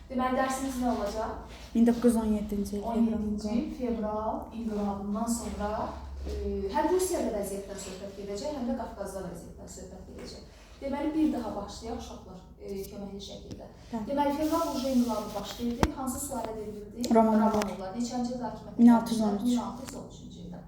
Deməli, dərsimiz nə olacaq? 1917-ci il 17-ci fevral inqilabından sonra həm Rusiyada vəziyyətdən söhbət gedəcək, həm də Qafqazda vəziyyətdən söhbət gedəcək. Deməli, bir daha başlayaq uşaqlar köməkli şəkildə. Bəli. Deməli, fevral burjua inqilabı başlayırdı. Hansı sualə devrildi? Romanovlar. Romanovlar. Neçənci ildə hakimiyyətə 1613. 1613-cü ildə.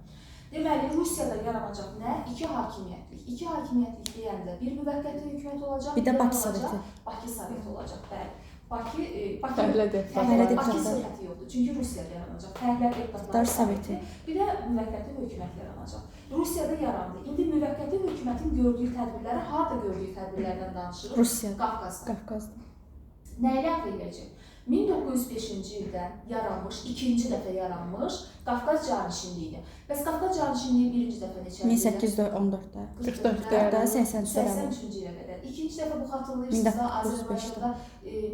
Deməli, Rusiyada yaranacaq nə? İki hakimiyyətlik. İki hakimiyyətlik deyəndə bir müvəqqəti hökumət olacaq, Bir də nə Bakı olacaq? Soveti. Bakı Soveti olacaq, bəli. Bakı, Bakı Fəhlə Fəhlə deputatları. Bakı deputatları. Soveti yoxdur. Çünki Rusiyada yaranacaq. Fəhlə deputatları Dar Soveti. Bir də müvəqqəti hökumət yaranacaq. Rusiyada yarandı. İndi müvəqqəti hökumətin gördüyü tədbirləri harda gördüyü tədbirlərdən danışırıq? Rusiyada, Qafqazda. Qafqazda. Nə ləğv ediləcək? 1905-ci ildə yaranmış, ikinci dəfə yaranmış Qafqaz canişinliyini. Bəs Qafqaz canişinliyi birinci dəfə neçənci ildə? 1814-də. 44-də. 44-də, 83-də. 83-cü ilə qədər. İkinci dəfə bu xatırlayırsınız da 1905-də. Azərbaycanda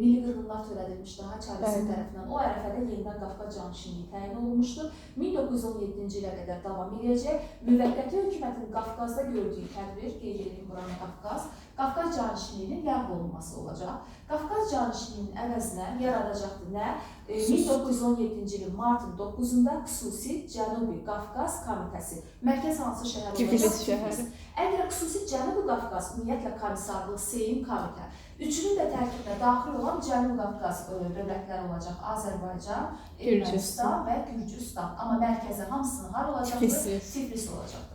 milli qırğınlar törədilmişdi ha Çarizm Bəli. tərəfindən. O ərəfədə yenidən Qafqaz canişinliyi təyin olunmuşdu. 1917-ci ilə qədər davam edəcək. Müvəqqəti hökumətin Qafqazda gördüyü tədbir, qeyd edeyim buranı Qafqaz, Qafqaz canişinliyinin ləğv olunması olacaq. Qafqaz canişinliyinin əvəzinə yaradacaqdı nə? 1917-ci ilin martın 9-da xüsusi Cənubi Qafqaz Komitəsi. Mərkəz hansı şəhər olacaq? Tiflis şəhəri. Əgər xüsusi Cənubi Qafqaz, ümumiyyətlə komissarlıq, Seyim komitə, üçünün də tərkibinə daxil olan Cənubi Qafqaz dövlətləri olacaq. Azərbaycan, Ermənistan və Gürcüstan. Amma mərkəzi hamısının har olacaqdır? Tiflis. Tiflis olacaqdır.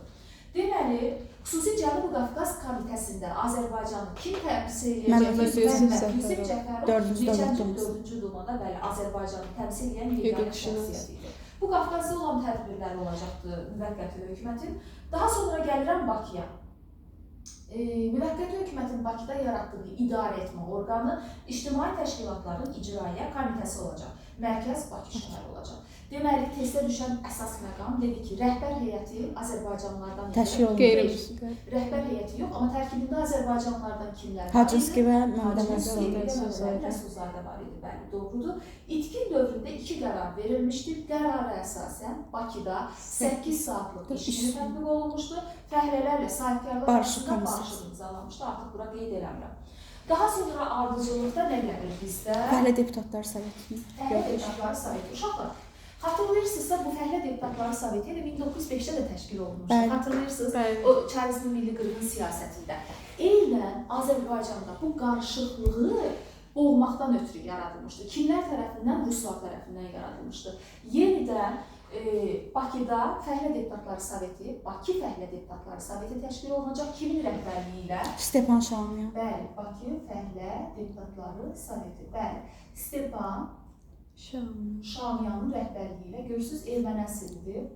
Deməli, xüsusi Cənubi Qafqaz komitəsində Azərbaycanı kim təmsil edəcək? Məhəmməd Yusif Məhəmməd Yusif Cəfərov. Cəfərov. Dördüncü dövlət Neçənci duması. dördüncü dumada bəli Azərbaycanı təmsil edən yeganə Hüquqşünas. şəxsiyyət idi. Bu Qafqazda olan tədbirlər olacaqdı müvəqqəti hökumətin. Daha sonra gəlirəm Bakıya. Müvəqqəti hökumətin Bakıda yaratdığı idarə etmə orqanı İctimai Təşkilatların İcraiyyə Komitəsi olacaq. Mərkəz Bakı şəhəri olacaq. Deməli, testə düşən əsas məqam dedi ki, rəhbər heyəti Azərbaycanlılardan Təşkil olundu. Qeyri-müstəqil. Rəhbər heyəti yox, amma tərkibində Azərbaycanlılardan kimlər var idi? Hacınski və Məmməd Hacınski Əli. bir də Məmməd Əli Rəsulzadə. Rəsulzadə var idi, bəli, doğrudur. İtkin dövründə iki qərar verilmişdi. Qərara əsasən Bakıda 8 saatlıq iş günü tətbiq olunmuşdu. Fəhlələrlə sahibkarlar Barışıq arasında komissiyası. barışıq imzalanmışdı. Artıq bura qeyd eləmirəm. Daha sonra ardıcıllıqda nə gəlir bizdə? Fəhlə deputatlar Sovetinin. Fəhlə deputatları Soveti. Uşaqlar, xatırlayırsınızsa bu Fəhlə deputatları Soveti elə 1905-də də təşkil olunmuşdu. Bəli. Xatırlayırsınız? Bəli. O Çarizmin milli qırğın siyasətində. Eynən Azərbaycanda bu qarışıqlığı boğmaqdan ötürü yaradılmışdı. Kimlər tərəfindən? Ruslar tərəfindən yaradılmışdı. Yenidən Bakıda Fəhlə Deputatları Soveti, Bakı Fəhlə Deputatları Soveti təşkil olunacaq. Kimin rəhbərliyi ilə? Stepan Şaumyan. Bəli, Bakı Fəhlə Deputatları Soveti. Bəli, Stepan Şam. Şamyanın rəhbərliyi ilə görürsüz erməni əsillidir.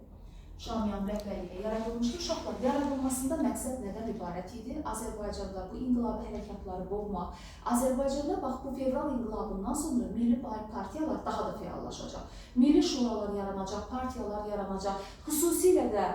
Şamyan rəhbərliyi ilə yaradılmışdı. Uşaqlar, yaradılmasında məqsəd nədən ibarət idi? Azərbaycanda bu inqilabi hərəkatları boğmaq. Azərbaycanda bax bu fevral inqilabından sonra milli partiyalar daha da fəallaşacaq. Milli şuralar yaranacaq, partiyalar yaranacaq. Xüsusilə də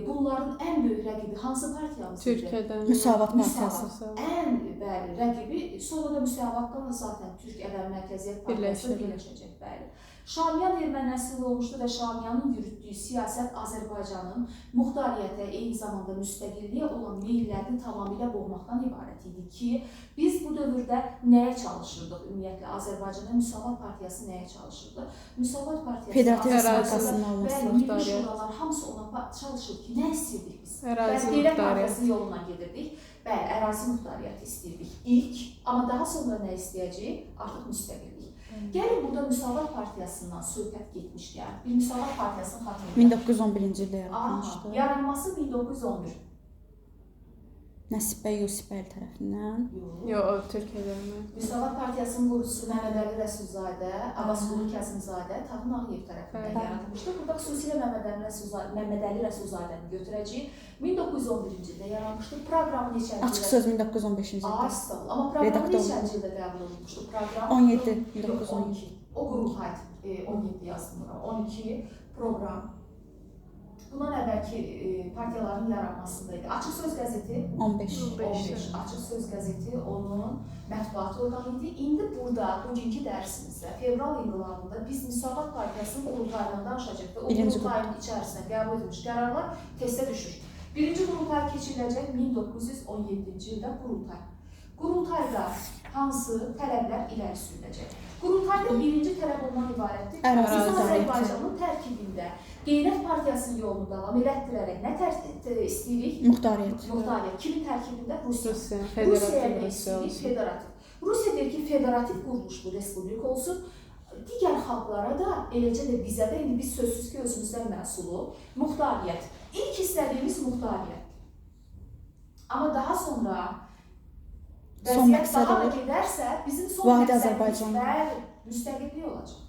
bunların ən böyük rəqibi hansı partiyamız idi? Türkiyədən. Müsavat Partiyası. Müsavat. Ən bəli rəqibi sonra da Müsavatdan da zaten Türk Ədəbi Mərkəziyyət Partiyası Birləşir. birləşəcək, bəli. Şamyan erməni əsilli olmuşdu və Şamyanın yürütdüyü siyasət Azərbaycanın muxtariyyətə, eyni zamanda müstəqilliyə olan meyllərini tamamilə boğmaqdan ibarət idi ki, biz bu dövrdə nəyə çalışırdıq? Ümumiyyətlə Azərbaycanda Müsavat Partiyası nəyə çalışırdı? Müsavat Partiyası Federativ Ərazi- Respublikasının olması. Bəli, milli Muxtariyyət. şuralar hamısı ona çalışır ki, nə istəyirdik biz? Ərazi Bəli, Qeyrət muxtariyyət. Partiyasının yolundan gedirdik. Bəli, ərazi muxtariyyəti istəyirdik ilk, amma daha sonra nə istəyəcəyik? Artıq müstəqillik. Gəlin burada Müsavat Partiyasından söhbət getmişkən, bir Müsavat Partiyasını xatırlayaq. 1911-ci ildə Aha, yaradılmışdı. yaranması 1911. Nəsib bəy Yusifbəy tərəfindən. Yox. Yox, o Türkiyədən. Müsavat Partiyasının qurucusu Məmməd Əli Rəsulzadə, Abbasqulu Kazımzadə, Tahir Ağayev tərəfindən Bəli. yaradılmışdı. Burada xüsusilə Məmməd Əli Rəsulzadəni götürəcəyik. 1911-ci ildə yaranmışdı. Proqramı neçənci ildə? Açıq söz 1915-ci ildə. Az sağ ol. Amma proqramı Redaktor neçənci ildə qəbul olunmuşdu? Proqram 17, Yox, 1917. 12. O qurultay 17 yazdım bura. 12 proqram. Bundan əvvəlki partiyaların yaranmasında idi. Açıq Söz qəzeti 15. 15. Açıq Söz qəzeti onun mətbuat orqanı idi. İndi burada bugünkü dərsimizdə fevral inqilabında biz Müsavat Partiyasının qurultayından danışacağıq və o Birinci qurultayın içərisinə qəbul edilmiş qərarlar testə düşür. Birinci qurultay keçiriləcək 1917-ci ildə qurultay. Qurultayda Hansı tələblər irəli sürüləcək? Qurultayda birinci tələb ondan ibarətdir. Ərazi Biz idarəsi. Azərbaycanın tərkibində Qeyrət Partiyasının yolunu davam elətdirərək nə istəyirik? Muxtariyyət. Muxtariyyət. Kimin tərkibində? Rusiya. Rusiya, Rusiyaya federativ nə Rusiya istəyirik? olsun. Federativ. Rusiya deyir ki, federativ quruluşlu respublika olsun. Digər xalqlara da, eləcə də bizə də, indi biz sözsüz ki, özümüzdən məhsulu, muxtariyyət. İlk istədiyimiz muxtariyyət. Amma daha sonra Son vəziyyət məqsəd daha da olur. gedərsə, bizim son Vahid məqsədimiz Azərbaycan. bəli, müstəqillik olacaq.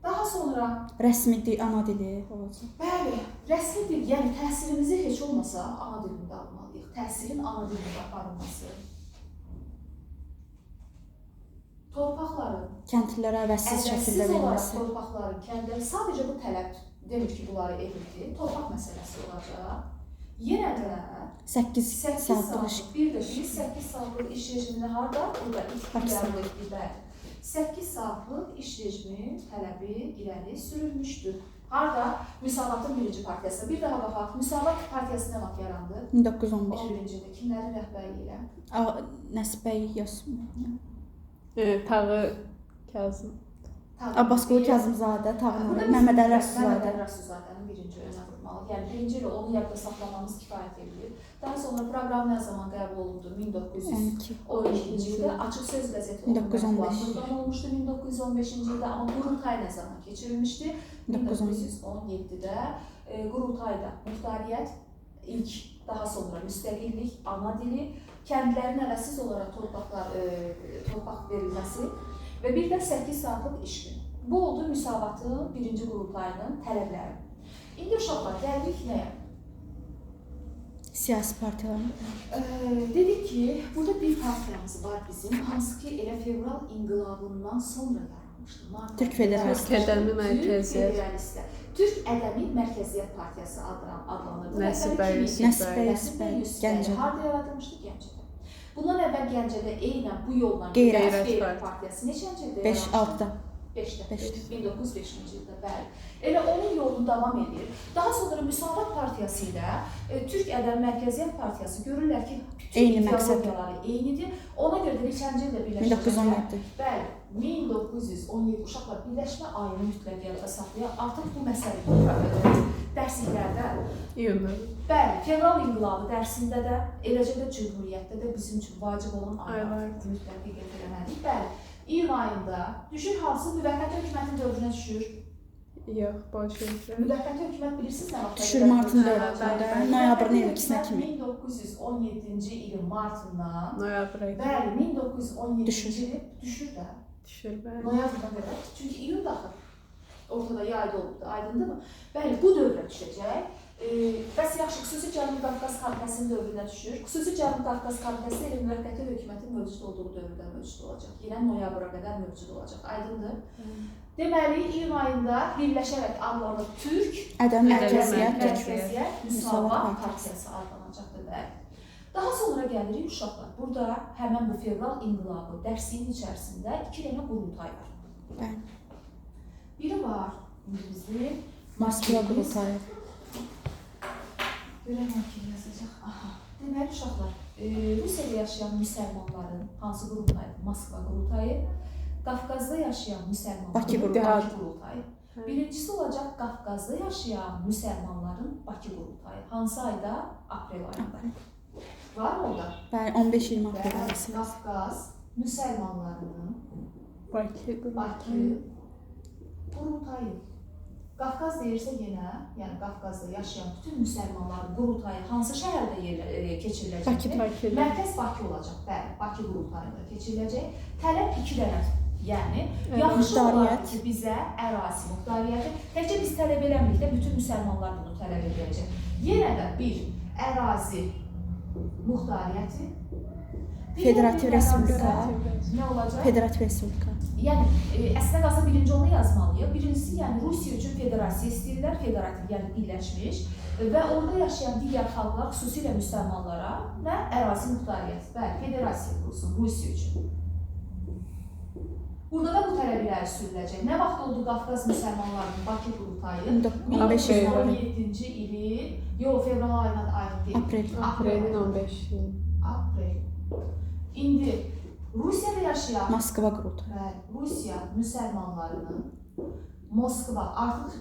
Daha sonra Rəsmi dil, ana dili olacaq. Bəli, rəsmi dil, yəni təhsilimizi heç olmasa ana dilində almalıyıq. Təhsilin ana dilində aparılması. Torpaqların Kəndlilərə əvəzsiz əvəzsiz şəkildə olaraq verilməsi. torpaqların kəndləri sadəcə bu tələb demir ki, bunları edildi. Torpaq məsələsi olacaq. Yenə də 8 8 saatlıq iş. saatlıq, bir də biz 8 saatlıq iş rejimini harda? Burada ilk Bakıda. qəbul etdik, bəli. 8 saatlıq iş rejimi tələbi irəli sürülmüşdür. Harda? Müsavatın birinci partiyasında. Bir daha baxaq. Müsavat partiyası nə vaxt yarandı? 1911. 11-ci ildə kimlərin rəhbərliyi ilə? Nəsib bəy Yusuf. Tağı Kazım. Tağı Abbasqulu Nuriyev. Kazımzadə, Tağı Burada Nuriyev, biz Məmməd Əli Məmməd Rəsulzadə. Əli Rəsulzadənin birinci önə vurmalı. Yəni birinci ilə onu yadda saxlamamız kifayət edir. Daha sonra proqram nə zaman qəbul olundu? 1912-ci 12. ildə Açıq Söz qəzeti 1915. mətbuatından olmuşdu 1915-ci ildə, amma qurultay nə zaman keçirilmişdi? 1917-də qurultayda muxtariyyət ilk, daha sonra müstəqillik, ana dili, kəndlərin əvəzsiz olaraq torpaq verilməsi və bir də 8 saatlıq iş günü. Bu oldu Müsavatın birinci qurultayının tələbləri. İndi uşaqlar gəldik nəyə? Siyasi partiyaların. Dedik ki, burada bir partiyamız var bizim, hansı ki elə fevral inqilabından sonra yaranmışdı. Mart Türk Federalistlər. Türk Ədəmi Mərkəziyyət. Türk Federalistlər. Türk Ədəmi Mərkəziyyət Partiyası adlanırdı. Nəsib Rəhbəri bəy kim idi? Yusif Nəsib bəy. bəy Nəsib bəy Yusuf bəy Yusif bəy. Gəncədə. Harda yaradılmışdı? Gəncədə. Bundan əvvəl Gəncədə eynən bu yolla Qeyrət. gedən Qeyrət Partiyası neçənci ildə 5 yaranmışdı? 6-da. 5-də. 5-də. 1905-ci ildə, bəli. Elə onun yolunu davam edir. Daha sonra Müsavat Partiyası ilə Türk Ədəmi Mərkəziyyət Partiyası görürlər ki, bütün Eyni məqsəd. ideologiyaları eynidir. Ona görə də neçənci ildə birləşəcəklər? 1917. Bəli, 1917 uşaqlar birləşmə ayını mütləq yadda saxlayaq. Artıq bu məsələ dərsliklərdə, İyunda. bəli, fevral inqilabı dərsində də, eləcə də Cümhuriyyətdə də bizim üçün vacib olan aylardır. Aylardır. Mütləq diqqət eləməliyik. Bəli, iyun ayında düşür hansı müvəqqəti hökumətin dövrünə düşür? Yox, bolşeviklər. Müvəqqəti hökumət bilirsiniz nə vaxt? Düşür martın Hə, 4-ündə, bəli, bəli. noyabrın 22-sinə kimi. 1917-ci ilin martından, Noyabra kimi bəli, 1917-ci Düşür. ili düşür də. düşür, bəli. Noyabrına qədər. Çünki iyun da axı ortada yayda olubdu, aydındırmı? Bəli, bu dövrə düşəcək. Bəs yaxşı, xüsusi Cənubi Qafqaz Komitəsinin dövrünə düşür. Xüsusi Cənubi Qafqaz Komitəsi elə müvəqqəti hökumətin mövcud olduğu dövrdə mövcud olacaq. Yenə noyabra qədər mövcud olacaq. Aydındır? Deməli, iyun ayında birləşərək adlanır Türk Ədəmi Ədəmi Mərkəziyyət Türk. Mərkəziyyət Müsavat Müsavat Partiyası adlanacaqdır, bəli. Daha sonra gəlirik uşaqlar. Burada həmən bu fevral inqilabı dərsliyin içərisində 2 dənə qurultay var. Bəli. Biri var indi bizim Moskva qurultayı. Görək kim yazacaq. Aha. Deməli uşaqlar, Rusiyada yaşayan müsəlmanların hansı qurultayı? Moskva qurultayı. Qafqazda yaşayan müsəlmanların Bakı qurultayı. Bakı qurultayı. Birincisi olacaq Qafqazda yaşayan müsəlmanların Bakı qurultayı. Hansı ayda? Aprel ayında. Var mı orada? Bəli, 15-20 aprel Bəli, arası. Qafqaz müsəlmanlarının Bakı Bakı qurultayı. qurultayı. Qafqaz deyirsə yenə, yəni Qafqazda yaşayan bütün müsəlmanların qurultayı hansı şəhərdə keçiriləcəkdir? Bakıda. Bakıda. Mərkəz Bakı olacaq. Bəli, Bakı qurultayında keçiriləcək. Tələb 2 dənə. Yəni Evet. yaxşı olardı Muxtariyyət. ki, bizə ərazi muxtariyyəti. Təkcə biz tələb eləmirik də, bütün müsəlmanlar bunu tələb edəcək. Yenə də bir ərazi muxtariyyəti, digər Federativ bir Respublika. ərazi nə olacaq? Federativ Respublika. Yəni əslində qalsa birinci onu yazmalıyıq. Birincisi, yəni Rusiya üçün federasiya istəyirlər, federativ, yəni birləşmiş və orada yaşayan digər xalqlar, xüsusilə müsəlmanlara nə ərazi muxtariyyəti, bəli, federasiya qurulsun Rusiya üçün. Burada da bu tələb irəli sürüləcək. Nə vaxt oldu Qafqaz müsəlmanlarının Bakı qurultayı? 15-20 aprel. 1917-ci ilin, yox, fevral ayına da aid deyil. Aprel. Aprelin 15-i. Aprel. İndi Rusiyada yaşayan Moskva qurultayı. Bəli, Rusiya müsəlmanlarının Moskva artıq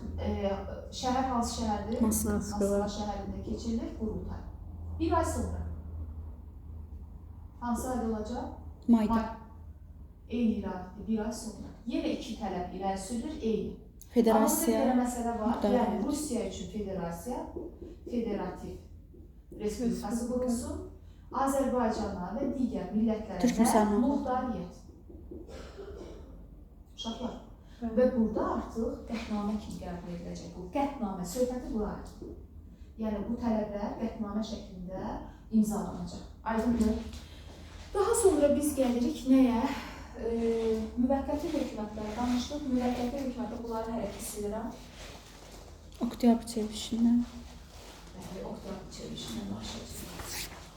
şəhər hansı şəhərdir? Moskva. Moskva şəhərində keçirilir qurultay. Bir ay sonra. Hansı ayda olacaq? Mayda. May. Eyni il aydır, bir ay sonra. Yenə iki tələb irəli sürülür, eyni. Federasiya. Amma burada bir dənə məsələ var. Müxtəlif. Yəni Rusiya üçün federasiya, federativ respublikası qurulsun. Azərbaycana və digər millətlərə Türk müsəlmanları. muxtariyyət. Uşaqlar. Və burada artıq qətnamə kimi qəbul ediləcək. Bu qətnamə söhbəti bura aid. Yəni bu tələblər qətnamə şəklində imzalanacaq. Aydındır? Daha sonra biz gəlirik nəyə? Müvəqqəti hökumətlərə danışdıq. Müvəqqəti hökumətə bunları hələ ki silirəm. Oktyabr çevrilişindən. Bəli, oktyabr çevrilişindən danışacağıq.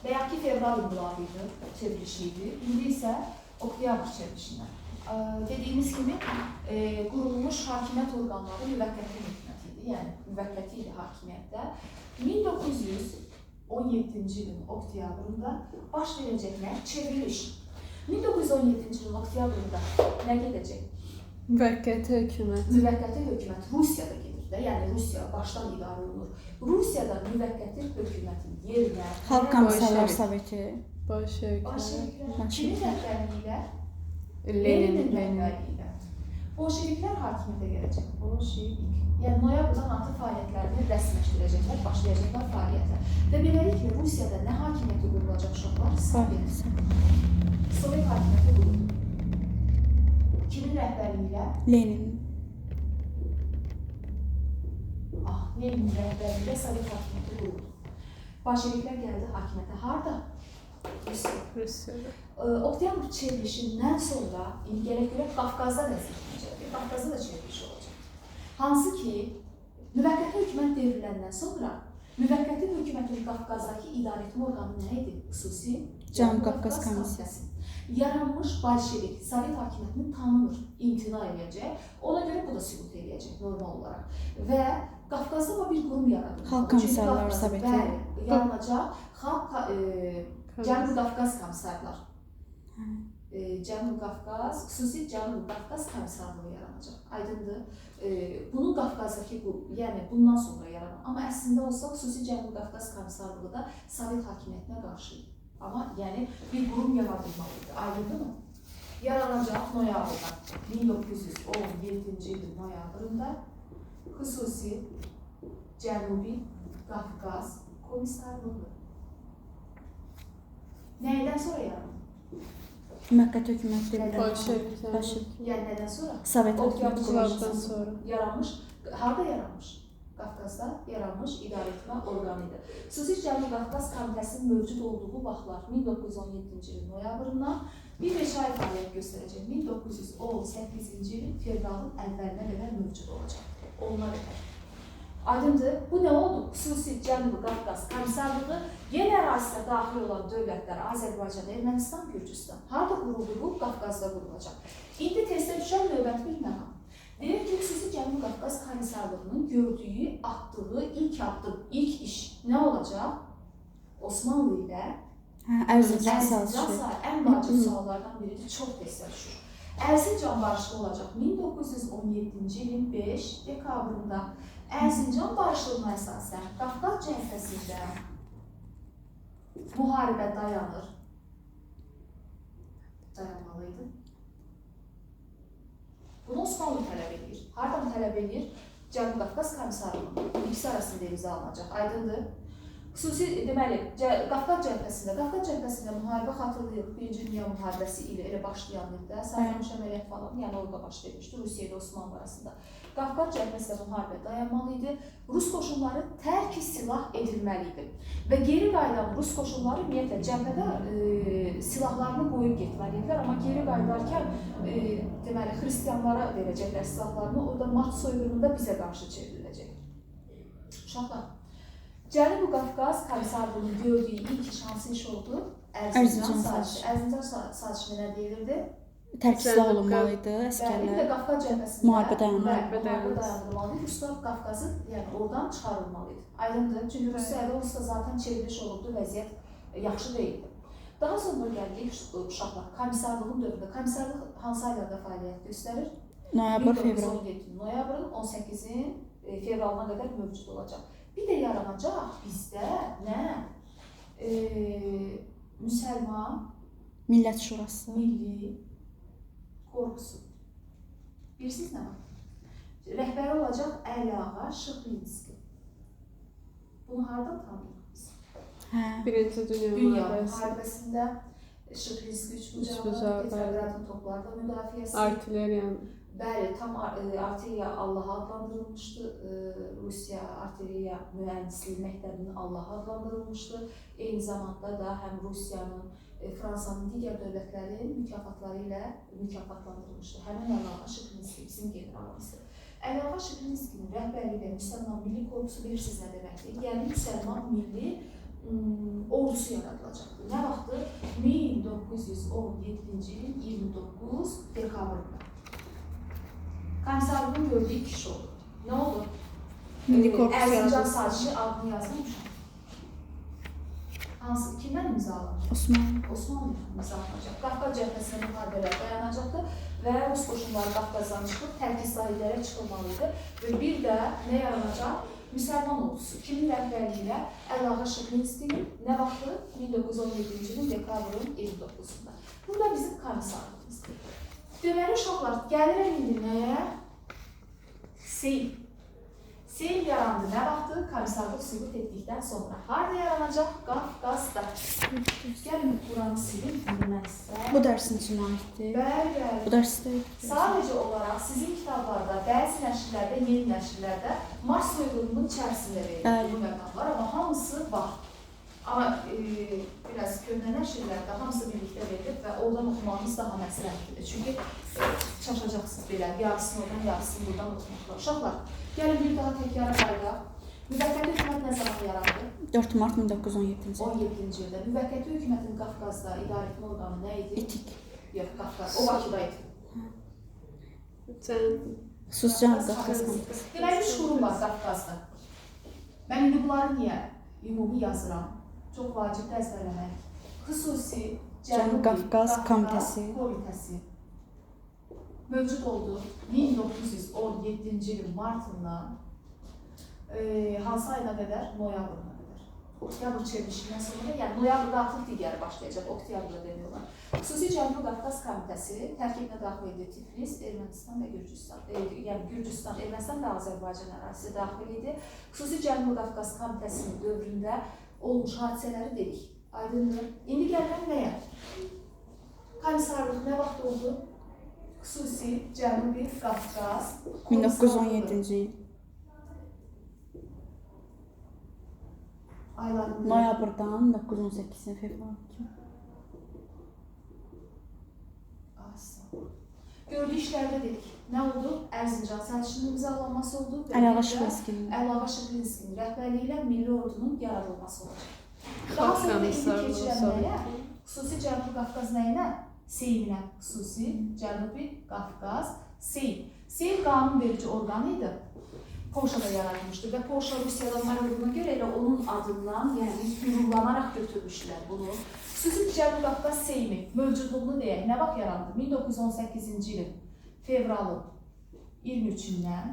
Bayaqki fevral inqilabı idi, çevrilişi idi. İndi isə oktyabr çevrilişindən. Dediyimiz kimi qurulmuş hakimiyyət orqanları müvəqqəti hökumət idi. Yəni müvəqqəti idi hakimiyyətdə. 1917-ci ilin oktyabrında baş verəcəklər çevriliş. 1917-ci ilin oktyabrında nə gedəcək? Müvəqqəti hökumət. Müvəqqəti hökumət Rusiyada gedir də, yəni Rusiya başdan idarə olunur. Rusiyada müvəqqəti hökumətin yerinə Xalq Komissarlar Soveti. Bolşeviklər. Bolşeviklər. Kimin rəhbərliyi ilə? Lenin. Leninin rəhbərliyi ilə. Bolşeviklər hakimiyyətə gələcək. Bolşevik. Yəni noyabrdan artıq fəaliyyətlərini rəsmiləşdirəcəklər, başlayacaqlar fəaliyyətə. Və beləliklə Rusiyada nə hakimiyyəti qurulacaq uşaqlar? Sovet. Sovet hakimiyyəti quruldu. Kimin rəhbərliyi ilə? Lenin. Lenin rəhbərliyi ilə Sovet hakimiyyəti quruldu. Bolşeviklər gəldi hakimiyyətə. Harda? Rusiya. Rusiyada. Oktyabr çevrilişindən sonra indi gələk görək Qafqazda vəziyyət necədir? Qafqazda da çevriliş olacaq. Hansı ki, müvəqqəti hökumət devriləndən sonra müvəqqəti hökumətin Qafqazdakı idarəetmə orqanı nə idi? Xüsusi Cənubi Qafqaz Komissiyası. Yaranmış bolşevik Sovet hakimiyyətini tanımır, imtina eləyəcək. Ona görə bu da süqut eləyəcək normal olaraq. Və Qafqazda bir qurum yaradılmalı. Xalq Komissarlar Soveti. Bəli, yaranacaq Xalq Cənubi Qafqaz Komissarlar. Cənubi Qafqaz, xüsusi Cənubi Qafqaz Komissarlığı yaranacaq. Aydındır? Bunun Qafqazdakı, yəni bundan sonra yaranan. Amma əslində olsa xüsusi Cənubi Qafqaz Komissarlığı da Sovet hakimiyyətinə qarşı idi. Amma yəni bir qurum yaradılmalı idi. Aydındırmı? Yaranacaq noyabrda, 1917-ci ilin noyabrında xüsusi Cənubi Qafqaz Komissarlığı. Nəydən sonra yarandı? Müvəqqəti hökumət devriləndən. Bolşeviklər. Yəni nədən sonra? Sovet hakimiyyəti İnqilabdan sonra. Yaranmış, harda yaranmış? Qafqazda yaranmış idarəetmə orqanı idi. Xüsusi Cənubi Qafqaz Komitəsinin mövcud olduğu vaxtlar 1917-ci ilin noyabrından bir neçə ay fəaliyyət göstərəcək. 1918-ci ilin fevralın əvvəlinə qədər mövcud olacaq. Onuna qədər. Aydındır, bu nə oldu? Xüsusi Cənubi Qafqaz Komissarlığı yeni ərazisinə daxil olan dövlətlər Azərbaycan, Ermənistan, Gürcüstan. Harda quruldu bu? Qafqazda qurulacaq. İndi testə düşən növbəti bir məqam. Deyir ki, xüsusi Cənubi Qafqaz Komissarlığının gördüyü, atdığı ilk addım, ilk iş nə olacaq? Osmanlı ilə Ərzincan sazişi. Ən vacib suallardan biridir, çox testə düşür. Ərzincan barışığı olacaq 1917-ci ilin 5 dekabrında. Ərzincan barışığına əsasən Qafqaz cəbhəsində müharibə dayanır. Dayanmalı idi. Bunu Osmanlı tələb edir. Hardan tələb edir? Cənubi Qafqaz Komissarlığının ikisi arasında imzalanacaq. Aydındır? Xüsusi, deməli, Qafqaz cəbhəsində müharibə xatırlayırıq. Birinci Dünya müharibəsi ilə elə başlayan ildə, Sarıqamış əməliyyat falan, yəni orada baş vermişdi Rusiya ilə Osmanlı arasında. Qafqaz cəbhəsində müharibə dayanmalı idi. Rus qoşunları tərk silah edilməli idi. Və geri qayıdan Rus qoşunları ümumiyyətlə cəbhədə silahlarını qoyub getməli idilər, amma geri qayıdarkən deməli, xristianlara verəcəklər silahlarını, o da Mart soyqırımında bizə qarşı çevriləcək. Uşaqlar, Cənubi Qafqaz Komissarlığının gördüyü ilk iş hansı iş oldu? Ərzincan sazişi. Ərzincan sazişində nə deyilirdi? Tərk silah olunmalı idi əsgərlər. Bir də Qafqaz cəbhəsində müharibə dayandırılmalı idi. Ruslar Qafqazı, yəni oradan çıxarılmalı idi. Aydındır? Çünki Rusiyada onsuz da zaten çevriliş olubdu, vəziyyət yaxşı deyildi. Daha sonra gəlirik uşaqlar komissarlığın dövründə. Komissarlıq hansı aylarda fəaliyyət göstərir? Noyabr, fevral. 1917 noyabrın 18-in fevralına qədər mövcud olacaq. Bir də yaranacaq bizdə nə? Müsəlman Millət Şurası. Milli Korpusu. Bilirsiniz nə var? Rəhbəri olacaq Əli Ağa Şıxlinski. Bunu hardan tanıyırıq biz? Hə. Birinci Dünya Dünya müharibəsi. müharibəsində Şıxlinski üçbucaqlı, Üçbucaqlı. Petrogradın toplarla müdafiəsi. Artilleriyanın. Bəli, tam artilleriya Allaha adlandırılmışdı. Rusiya artilleriya mühəndisliyi məktəbinin Allaha adlandırılmışdı. Eyni zamanda da həm Rusiyanın, Fransanın, digər dövlətlərin mükafatları ilə mükafatlandırılmışdı. Həmin Əli Ağa Şıxlinski bizim generalımızdır. Əli Ağa Şıxlinskinin rəhbərliyi ilə Müsəlman Milli Korpusu bilirsiniz nə deməkdir? Yəni Müsəlman Milli ordusu yaradılacaqdır. Nə vaxtdır? 1917-ci ilin 29 dekabrında. Komissarlığın gördüyü kişi oldu. Nə oldu? Milli Korpus Erzincan yaradıldı. sazişi adını yazmamışam. Hansı, kimdən imzalanır? Osmanlı. Osmanlı imzalanacaq. Qafqaz cəbhəsində müharibələr dayanacaqdı və Rus qoşunları Qafqazdan çıxıb tərki sahillərə çıxılmalıydı. Və bir də nə yaranacaq? Müsəlman ordusu. Kimin rəhbərliyi ilə? Əli Ağa Şıxlinskinin nə vaxtı? 1917-ci ilin dekabrın 29-unda. Bu da bizim komissarlığımızdır. Deməli uşaqlar, gəlirəm indi nəyə? Seyim. Seyim yarandı nə vaxtı? Komissarlıq süqut etdikdən sonra. Harda yaranacaq? Qafqazda. Gəlin buranı silim, indi mən sizə. Bu dərsin üçün aiddir. Bəli, bəli. Bu dərsdə Sadəcə olaraq sizin kitablarda, bəzi nəşrlərdə, yeni nəşrlərdə Mars soyqırımının içərisində verilir Bəli. bu məqamlar, amma hamısı var. Amma biraz köhnə nəşrlərdə hamısı birlikdə verilir və oradan oxumağınız daha məsləhətlidir. Çünki çaşacaqsınız belə, yarısını oradan, yarısını buradan oxumaqla. Uşaqlar, gəlin bir daha təkrara qayıdaq. Müvəqqəti hökumət nə zaman yarandı? 4 mart 1917-ci il. 17-ci ildə. Müvəqqəti hökumətin Qafqazda idarə etmə orqanı nə idi? İtik. Yox, Qafqaz. O Bakıda idi. Sən Xüsusi Cənubi Qafqaz Komitəsi. Deməli, üç qurum var Qafqazda. Mən indi bunları niyə ümumi yazıram? Çox vacibdir əzbərləmək. Xüsusi Cənubi Qafqaz Komitəsi. Komitəsi mövcud oldu 1917-ci ilin martından hansı ayına qədər? Noyabrına qədər. Oktyabr çevrilişindən sonra, yəni noyabrda artıq digəri başlayacaq, oktyabrda demək olar. Xüsusi Cənubi Qafqaz Komitəsi tərkibinə daxil idi Tiflis, Ermənistan və Gürcüstan. Yəni Gürcüstan, Ermənistan və Azərbaycan ərazisi daxil idi. Xüsusi Cənubi Qafqaz Komitəsinin dövründə olmuş hadisələri dedik. Aydındır. İndi gəlirəm nəyə? Komissarlıq nə vaxt oldu? Xüsusi Cənubi Qafqaz 1917-ci il. Aylarında. Noyabrdan 1918-ci fevral kimi. Gördüyü işlərdə dedik. Nə oldu? Erzincan sazişinin imzalanması oldu. Əli Ağa Şıxlinskinin. Əli Ağa Şıxlinskinin rəhbərliyi ilə milli ordunun yaradılması olacaq. Daha Xalq sonra indi komissarlığı keçirəm Sovet. nəyə? Xüsusi Cənubi Qafqaz nəyinə? Seyminə. Xüsusi Cənubi Qafqaz Seym. Seym qanunverici orqanı idi. Polşada yaradılmışdı və Polşa Rusiyadan ayrıldığına görə elə onun adından, yəni qürurlanaraq götürmüşdülər bunu. Xüsusi Cənubi Qafqaz Seymi mövcudluğunu deyək, nə vaxt yarandı? 1918-ci ilin fevralın 23-dən.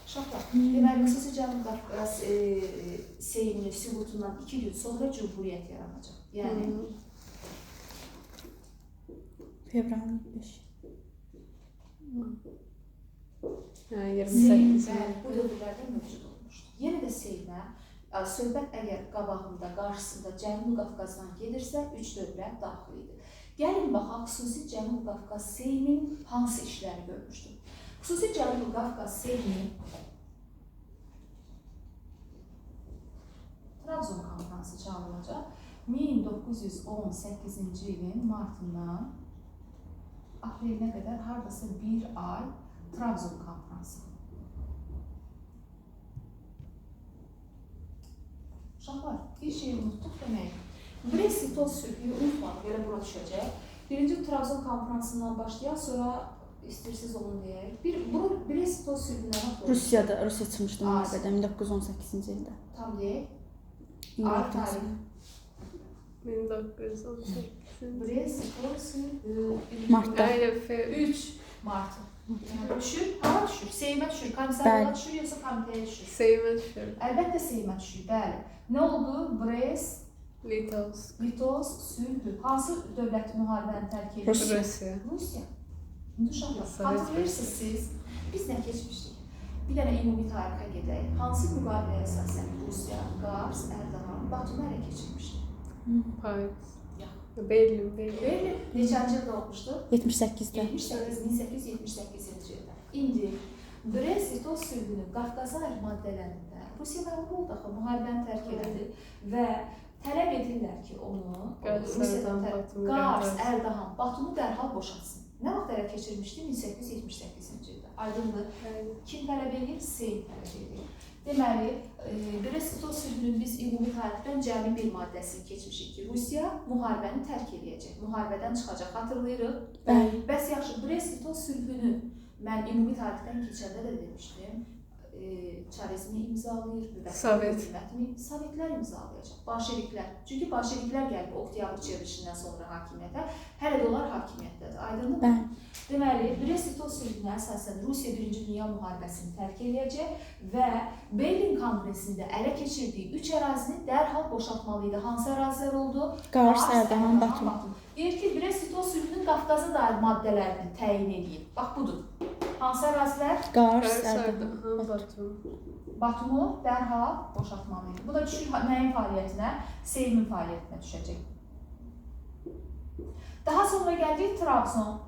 Uşaqlar, deməli, xüsusi Cənubi Qafqaz Seyminin süqutundan 2 gün sonra Cümhuriyyət yaranacaq. Yəni Fevralın 5. Hə, Seym, 28. bəli, bu dövrlərdə mövcud olmuşdur. Yenə də Seymə, söhbət əgər qabağında, qarşısında Cənubi Qafqazdan gedirsə, 3 dövrə daxil idi. Gəlin baxaq, xüsusi Cənubi Qafqaz Seymin hansı işləri görmüşdür? Xüsusi Cənubi Qafqaz Seymi Trabzon konfransı çağırılacaq. 1918-ci ilin martından aprelinə qədər hardasa bir ay Trabzon konfransı. Uşaqlar, bir şey unutduq demək. Brest-Litovsk sülhü unutmadıq, elə bura düşəcək. Birinci Trabzon konfransından başlayaq, sonra istəyirsiniz onu deyək. Brest-Litovsk sülhü nə vaxt oldu? Rusiya çıxmışdı müharibədən 1918-ci ildə. Tam deyək. İnqilabdan Tarix. sonra. 1918. Brest-Litovsk sülhü. Martda. Aynen. 3 Mart. Düşür, hara düşür? Seymə düşür, komissarlığa düşür, yoxsa komitəyə düşür? Seymə düşür. Əlbəttə Seymə düşür, bəli. Nə oldu? Brest, Litovsk. Litovsk sülhü. Hansı dövlət müharibəni tərk edir? Rusiya. Rusiya. Rusiya. İndi uşaqlar, Sovet xatırlayırsınız siz, biz nə keçmişdik? Bir dənə ümumi tarixə gedək. Hansı müqaviləyə əsasən Rusiya, Qars, Ərdahan, Batumu ələ keçirmişdi? Paris. Yox. Berlin, Berlin. Berlin neçənci ildə olmuşdu? 78-də. 78, 1878-ci ildə. İndi Brest-Litovsk sülhünün Qafqaza aid maddələrində Rusiya məğlub oldu axı, müharibəni tərk elədi və tələb edirlər ki, onu Qars, Rusiyadan Ərdahan, Batumu Qars, dərhal. Ərdahan, Batumu dərhal boşaltsın. Nə vaxt ələ keçirmişdi? 1878-ci ildə. Aydındır. Bəli. Kim tələb edir? Seym tələb edir. Deməli, Brest-Litovsk sülhünün biz ümumi tarixdən cəmi bir maddəsini keçmişik ki, Rusiya müharibəni tərk eləyəcək, müharibədən çıxacaq. Xatırlayırıq. Bəli. Bəs yaxşı, Brest-Litovsk sülhünü mən ümumi tarixdən keçəndə də demişdim. Çarizmi imzalayır, müvəqqəti Sovet. hökumətmi? Sovetlər imzalayacaq, bolşeviklər. Çünki bolşeviklər gəlib oktyabr çevrilişindən sonra hakimiyyətə, hələ də onlar hakimiyyətdədir. Aydındır mı? Bəli. Deməli, Brest-Litovsk sülhünə əsasən Rusiya Birinci Dünya müharibəsini tərk eləyəcək və Berlin Konqresində ələ keçirdiyi 3 ərazini dərhal boşaltmalı idi. Hansı ərazilər oldu? Qars, Ərdahan, Batum. Deyir ki, Brest-Litovsk sülhünün Qafqaza dair maddələrini təyin edin. Bax budur. Hansı ərazilər? Qars, Qars, Ərdahan, Ərdahan, Batum. Batumu dərhal boşaltmalı idi. Bu da düşür nəyin fəaliyyətinə? Seymin fəaliyyətinə düşəcək. Daha sonra gəldik Trabzon.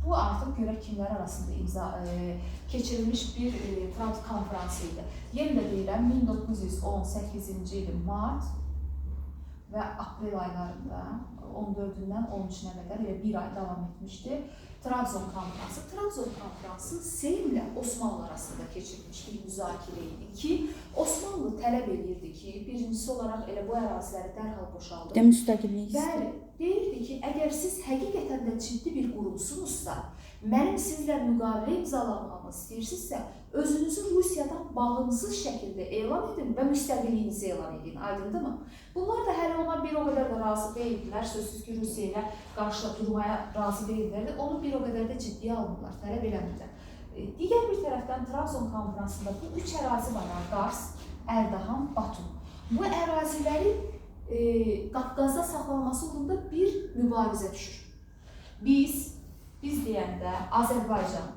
Bu artıq görək kimlər arasında imza keçirilmiş bir Trabzon konfransı idi. Yenə də deyirəm 1918-ci ilin mart və aprel aylarında 14-dən 13-nə qədər elə bir ay davam etmişdi. Trabzon konfransı. Trabzon konfransı Seymlə Osmanlı arasında keçirilmiş bir müzakirə idi ki, Osmanlı tələb eləyirdi ki, birincisi olaraq elə bu əraziləri dərhal boşaldın. Də müstəqillik istəyir. Bəli, deyirdi ki, əgər siz həqiqətən də ciddi bir qurumsunuzsa, mənim sizlə müqavilə imzalamağımı istəyirsinizsə, özünüzü Rusiyadan bağımsız şəkildə elan edin və müstəqilliyinizi elan edin. Aydındırmı? Bunlar da hələ ona bir o qədər də razı deyildilər. Sözsüz ki, Rusiya ilə qarşı durmaya razı deyildilər. Onu bir o qədər də ciddiyə almırlar, tələb eləmirlər. Digər bir tərəfdən Trabzon konfransında bu üç ərazi var: Qars, Ərdahan, Batum. Bu ərazilərin Qafqazda saxlanması uğrunda bir mübarizə düşür. Biz deyəndə Azərbaycan,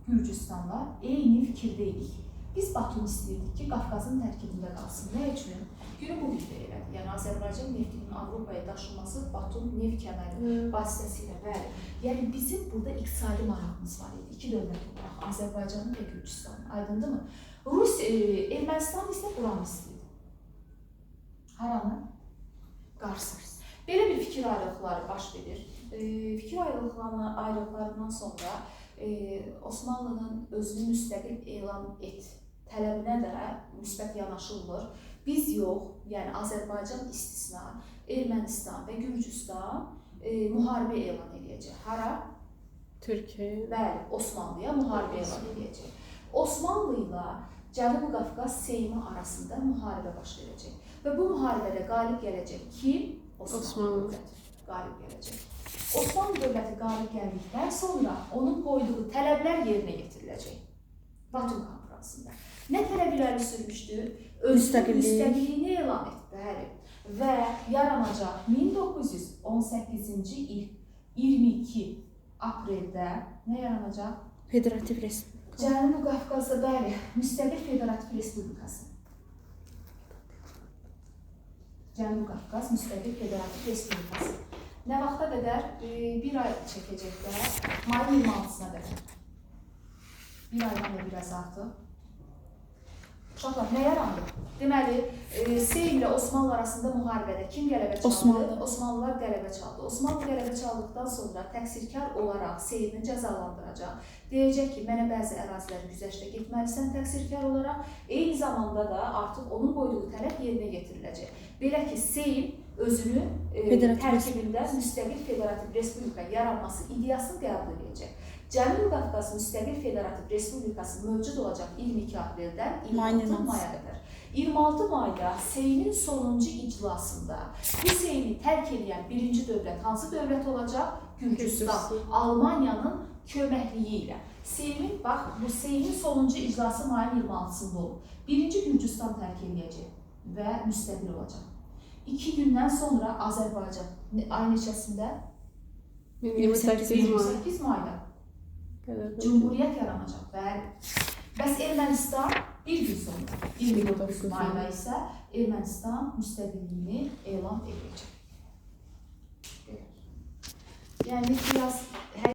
Gürcüstanla eyni fikirdə idik. Biz Batumu istəyirdik ki, Qafqazın tərkibində qalsın. Nə üçün? Günü bu gün də elədir. Yəni Azərbaycan neftinin Avropaya daşınması Batum neft kəməri vasitəsilə, bəli. Yəni bizim burada iqtisadi marağımız var idi. İki dövlət olaraq Azərbaycanın və Gürcüstanın. Aydındırmı? Ermənistan isə buranı istəyirdi. Haranı? Qarsı. Belə bir fikir ayrılıqları baş verir. Fikir ayrılıqlarından sonra Osmanlının özünü müstəqil elan et tələbinə də müsbət yanaşılmır. Biz yox, yəni Azərbaycan istisna, Ermənistan və Gürcüstan müharibə elan eləyəcək. Hara? Türkiyə. Bəli, Osmanlıya müharibə elan eləyəcək. Osmanlı ilə Cənubi Qafqaz Seymi arasında müharibə baş verəcək. Və bu müharibədə qalib gələcək kim? Osmanlı dövləti qalib gələcək. Osmanlı dövləti qalib gəldikdən sonra onun qoyduğu tələblər yerinə yetiriləcək. Batum konfransında. Nə tələb irəli sürmüşdü? Özünün müstəqilliyini elan etdi. Bəli. Və yaranacaq 1918-ci il 22 apreldə nə yaranacaq? Federativ Respublika. Cənubi Qafqazda, bəli, müstəqil Federativ Respublikası. Cənubi Qafqaz Müstəqil Federativ Respublikası. Nə vaxta qədər? Bir ay çəkəcəklər. Mayın 26-sına qədər. Bir aydan da biraz artıq. Uşaqlar, nə yarandı? Deməli, Seym ilə Osmanlı arasında müharibədə kim qələbə çaldı? Osmanlı. Osmanlılar qələbə çaldı. Osmanlı qələbə çaldıqdan sonra təqsirkar olaraq Seymi cəzalandıracaq. Deyəcək ki, mənə bəzi əraziləri güzəştə getməlisən təqsirkar olaraq. Eyni zamanda da artıq onun qoyduğu tələb yerinə yetiriləcək. Belə ki, Seym özünü tərkibində müstəqil federativ respublika yaranması ideyasını qəbul edəcək. Cənubi Qafqaz Müstəqil Federativ Respublikası mövcud olacaq 22 apreldən Mayın 26 26-sı. maya qədər. 26 mayda Seymin sonuncu iclasında bu Seymi tərk edən birinci dövlət hansı dövlət olacaq? Gürcüstan. Gürcüstan. Almaniyanın köməkliyi ilə. Seymin, bax, bu Seymin sonuncu iclası mayın 26-sında olub. Birinci Gürcüstan tərk eləyəcək və müstəqil olacaq. 2 gündən sonra Azərbaycan ay neçəsində? 28 may. 28 mayda Qədər. Cumhuriyyət yaranacaq. Bəli. Bəs Ermənistan bir gün sonra 29 mayda isə Ermənistan müstəqilliyini elan edəcək. Belə. Yəni biraz hər